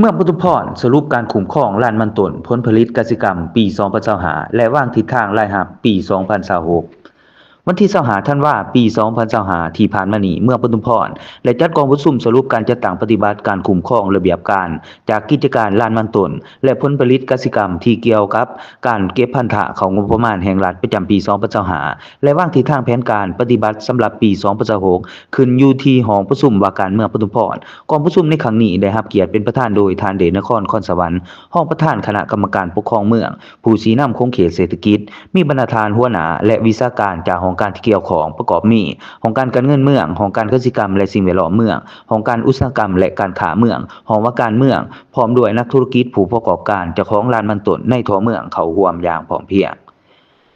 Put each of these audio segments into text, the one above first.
ອງປະທຸມພອນສະຫຼຸບການຄຸ້ມຄອງລ້ານມັນຕົ້ນຜົນຜະລິດກະສິກຳປີສອງພັນຊາວຫ້າ ແລະ ວາງທິດທາງລາຍຮັບປີສອງພັນຊາວຫົກ. ວັນທີຊາວຫ້າ ທັນວາ ປີສອງພັນຊາວຫ້າ ທີ່ຜ່ານມານີ້, ເມືອງປະທຸມພອນໄດ້ຈັດກອງປະຊຸມສະຫຼຸບການຈັດຕັ້ງປະຕິບັດການຄຸ້ມຄອງລະບຽບການຈາກກິດຈະການລ້ານມັນຕົ້ນ ແລະ ຜົນຜະລິດກະສິກຳທີ່ກ່ຽວກັບການເກັບພັນທະເຂົ້າງົບປະມານແຫ່ງລັດປະຈຳປີສອງພັນຊາວຫ້າ ແລະ ວາງທິດທາງແຜນການປະຕິບັດສຳລັບປີສອງພັນຊາວຫົກ ຂຶ້ນຢູ່ທີ່ຫ້ອງປະຊຸມວ່າການເມືອງປະທຸມພອນ. ກອງປະຊຸມໃນຄັ້ງນີ້ໄດ້ຮັບກຽດເປັນປະທານໂດຍທ່ານ ເດດນະຄອນ ຄອນສະຫວັນ ຮອງປະທານຄະນະກຳມະການປົກຄອງເມືອງ, ຜູ້ຊີ້ນຳຂົງເຂດເສດຖະກິດ, ມີບັນດາທ່ານຫົວໜ້າ ແລະ ວິຊາການຈາກຫ້ອງການທີ່ກ່ຽວຂ້ອງປະກອບມີ ຫ້ອງການການເງິນເມືອງ, ຫ້ອງການກະສິກຳ ແລະ ສິ່ງແວດລ້ອມເມືອງ, ຫ້ອງການອຸດສາຫະກຳ ແລະ ການຄ້າເມືອງ, ຫ້ອງວ່າການເມືອງ, ພ້ອມດ້ວຍນັກທຸລະກິດ, ຜູ້ປະກອບການ, ເຈົ້າຂອງລານມັນຕົ້ນໃນທົ່ວເມືອງເຂົ້າຮ່ວມຢ່າງພ້ອມພຽງ.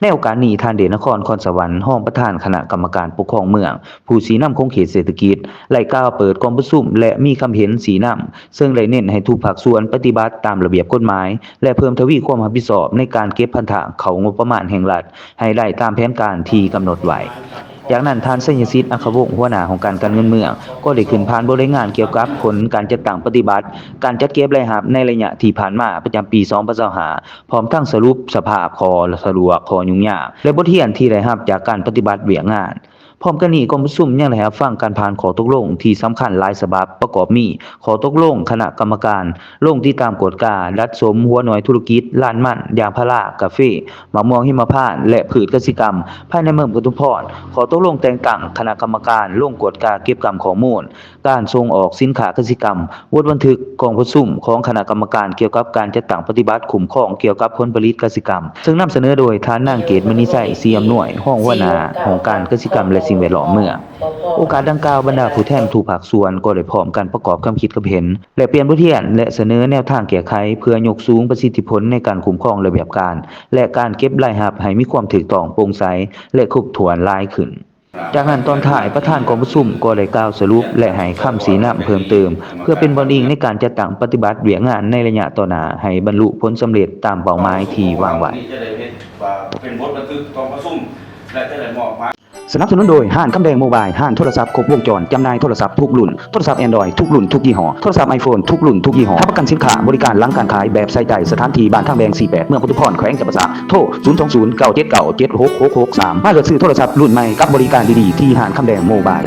ໃນໂອກາດນີ້, ທ່ານ ເດດນະຄອນ ຄອນສະຫວັນ ຮອງປະທານຄະນະກຳມະການປົກຄອງເມືອງ, ຜູ້ຊີ້ນຳຂົງເຂດເສດຖະກິດ ໄດ້ກ່າວເປີດກອງປະຊຸມ ແລະ ມີຄຳເຫັນຊີ້ນຳ ເຊິ່ງໄດ້ເນັ້ນໃຫ້ທຸກພາກສ່ວນປະຕິບັດຕາມລະບຽບກົດໝາຍ ແລະ ເພີ່ມທະວີຄວາມຮັບຜິດຊອບໃນການເກັບພັນທະເຂົ້າງົບປະມານແຫ່ງລັດໃຫ້ໄດ້ຕາມແຜນການທີ່ກຳນົດໄວ້. ຈາກນັ້ນ, ທ່ານ ໄຊຍະສິດ ອັກຂະວົງ ຫົວໜ້າຫ້ອງການການເງິນເມືອງ ກໍໄດ້ຂຶ້ນຜ່ານບົດລາຍງານກ່ຽວກັບຜົນການຈັດຕັ້ງປະຕິບັດການຈັດເກັບລາຍຮັບໃນໄລຍະທີ່ຜ່ານມາປະຈຳປີສອງພັນຊາວຫ້າ ພ້ອມທັງສະຫຼຸບສະພາບຂໍ້ສະດວກ, ຂໍ້ຫຍຸ້ງຍາກ ແລະ ບົດຮຽນທີ່ໄດ້ຮັບຈາກການປະຕິບັດວຽກງານ. ພ້ອມກັນນີ້, ກອງປະຊຸມຍັງໄດ້ຮັບຟັງການຜ່ານຂໍ້ຕົກລົງທີ່ສຳຄັນຫຼາຍສະບັບ, ປະກອບມີ ຂໍ້ຕົກລົງຄະນະກຳມະການລົງຕິດຕາມກວດກາດັດສົມຫົວໜ່ວຍທຸລະກິດ, ລານມັນ, ຢາງພາລາ, ກາເຟ, ໝາກມ່ວງຫິມະພານ ແລະ ພືດກະສິກຳພາຍໃນເມືອງປະທຸມພອນ, ຂໍ້ຕົກລົງແຕ່ງຕັ້ງຄະນະກຳມະການລົງກວດກາເກັບກຳຂໍ້ມູນ ການສົ່ງອອກສິນຄ້າກະສິກຳ, ບົດບັນທຶກກອງປະຊຸມຂອງຄະນະກຳມະການກ່ຽວກັບການຈັດຕັ້ງປະຕິບັດຄຸ້ມຄອງກ່ຽວກັບຜົນຜະລິດກະສິກຳ, ເຊິ່ງນຳສະເໜີໂດຍທ່ານນາງ ເກດມະນີໄຊ ສີອຳນວຍ ຮອງຫົວໜ້າຫ້ອງການກະສິກຳ ແລະ ສິ່ງແວດລ້ອມເມືອງ. ໂອກາດດັ່ງກ່າວ, ບັນດາຜູ້ແທນທຸກພາກສ່ວນກໍໄດ້ພ້ອມກັນປະກອບຄຳຄິດຄຳເຫັນ ແລະ ປ່ຽນບົດຮຽນ ແລະ ສະເໜີແນວທາງແກ້ໄຂ ເພື່ອຍົກສູງປະສິດທິຜົນໃນການຄຸ້ມຄອງລະບຽບການ ແລະ ການເກັບລາຍຮັບໃຫ້ມີຄວາມຖືກຕ້ອງ, ໂປ່ງໃສ ແລະ ຄົບຖ້ວນຫຼາຍຂຶ້ນ. ຈາກນັ້ນຕອນທ້າຍ, ປະທານກອງປະຊຸມກໍໄດ້ກ່າວສະຫຼຸບ ແລະ ໃຫ້ຄຳຊີ້ນຳເພີ່ມເຕີມ ເພື່ອເປັນບ່ອນອີງໃນການຈັດຕັ້ງປະຕິບັດວຽກງານໃນໄລຍະຕໍ່ໜ້າ ໃຫ້ບັນລຸຜົນສຳເລັດຕາມເປົ້າໝາຍທີ່ວາງໄວ້. ສະໜັບສະໜູນໂດຍ ຮ້ານຄຳແດງໂມບາຍ, ຮ້ານໂທລະສັບຄົບວົງຈອນ, ຈຳໜ່າຍໂທລະສັບທຸກລຸ້ນ, ໂທລະສັບແອນດຣອຍທຸກລຸ້ນທຸກຍີ່ຫໍ້, ໂທລະສັບໄອໂຟນທຸກລຸ້ນທຸກຍີ່ຫໍ້, ຮັບປະກັນສິນຄ້າ, ບໍລິການຫຼັງການຂາຍແບບໃສ່ໃຈ. ສະຖານທີ່ ບ້ານທາງແບງ ສີ່ແປດ ເມືອງປະທຸມພອນ ແຂວງຈຳປາສັກ. ໂທ ສູນສອງສູນ ເກົ້າເຈັດເກົ້າ ເຈັດຫົກຫົກຫົກສາມ. ມາເລືອກຊື້ໂທລະສັບລຸ້ນໃໝ່ກັບບໍລິການດີໆ ທີ່ຮ້ານຄຳແດງໂມບາຍ.